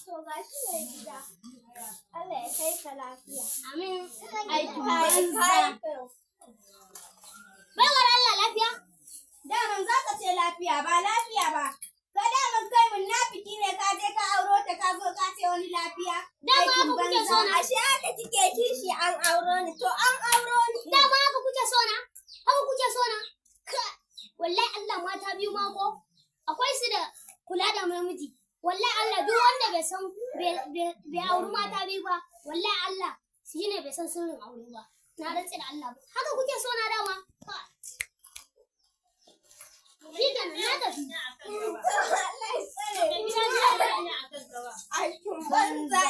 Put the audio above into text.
To gashi mai gida. Allah ya kai ka lafiya. Amin. Aikin banza. Baiwar Allah, lafiya? Daman za ka ce lafiya, ba lafiya ba. Ka daman kai munafiki ne, ka je ka auro ta, ka zo ka ce wani lafiya. Dama Aikin haka kuke banza. so na. Ashe haka kike kishi an auro ni. To an auro ni. Dama haka kuke so na? Haka kuke so na? Ka wallahi Allah, mata biyu ma ko akwai su da kula da namiji. Wallahi Allah, duk wanda bai san bai auri mata biyu ba, wallahi Allah shi ne bai san sirrin aure ba. Na rantse da Allah. Haka kuke so na dama? Ka. Shi kenan, na tafi. Allah ya tsare. Aikin banza.